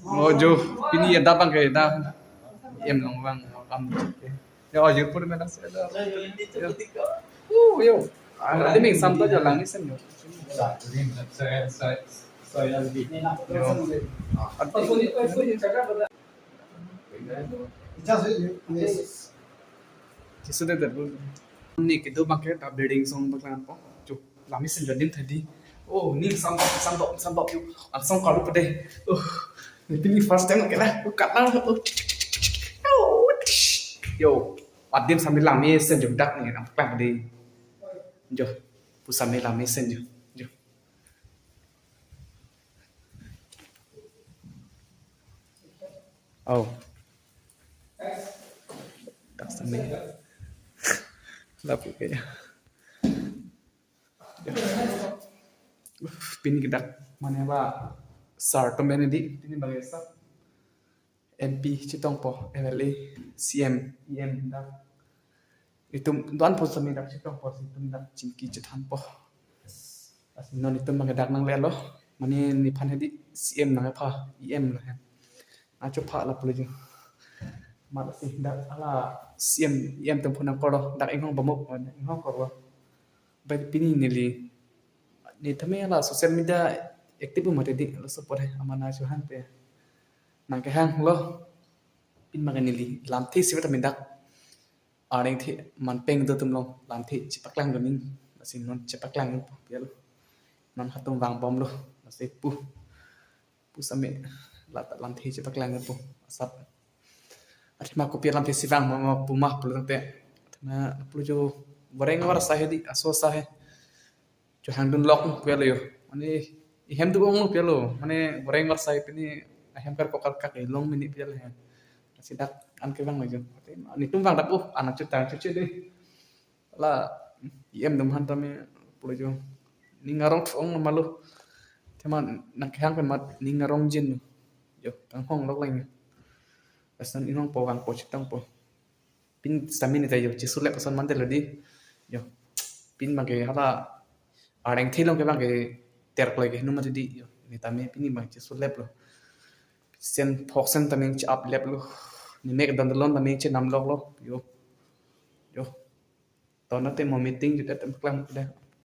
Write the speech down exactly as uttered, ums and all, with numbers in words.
Oh, jo, pini ya dabang ke da. Em long bang, kam ke. Ya, oh, yo pur mena se da. Yo. Oh, yo. Ada ming sam to jalan ni sen yo. Yo. Jisu de de. Ni kedo bang ke ta building song bang lang po. Cuk, lami sen jodin tadi. Oh, ni sambok, sambok, sambok yuk. Langsung kalau pede. Uh, ni pini first time ke lah. Buka lah. Uh, cik, cik, cik, cik, cik. Oh, yo. Adim sambil lami sen jodin dak ni, nampak di. Jo, pu sambil lami sen jo. Jo. Oh. Tak sambil. Lapu kaya. Pini ke dak mane ba sir atum bangkethom, pini bang sir M P chetongpo, M L A, C M, E M dak. Itum do-an pu sami dak chetongpo, itum dak chingki chethanpo. Lasi non itum bang dak nanglelo, mane nephan hedi C M nangpha, E M nang. Acho pha lapu le jo. Mat si dak hala C M, E M atum phu nangkorlo, dak inghong bamuk, inghong korlo. Bai pini neli, ne tame hala social media active mati di, laso apot he, amena chuhan te. Nangkehanglo, pin bang neli lamthe si tame dak. Areng the manpeng do atum along lamthe chepaklang do ning, lasi non chepaklang po pialo. Non hatum vangbomlo, lasi pu. Pu sami la ta lamthe chepaklang po asap. Athema kopi lamthe si vang ma, ma pu ma pulo tangte. Athema pulo jo boreng war sa he di, aso sa he. Jo hangdun lok pialo yo. Mane ihem do ong pialo. Mane boreng war sa he pini ahem kar kokar kak long mini pialo he. Lasi dak an ke bang lo jo. Netum bang dak uh anak chuta chuche de. La E M atum aphan tame pulo jo. Ning arong thong malo. Athema nangkehang pen mat ning arong jin. Jo, kanghong lok lang. Lason inghongpo, vangpo, chetongpo. Pin sami ne ta jo, chesulep ason mantelo di. Jo, pin bang ke hala areng the along ke bang ke ter kloi ke hinu mati di. Jo, ne tame pini bang chesulep lo. Sen phok sen tame che-up lep lo. Ne mek dan dalon tame chenam lok lo. Jo. Jo. Ton ate mo meeting juda tem klang de.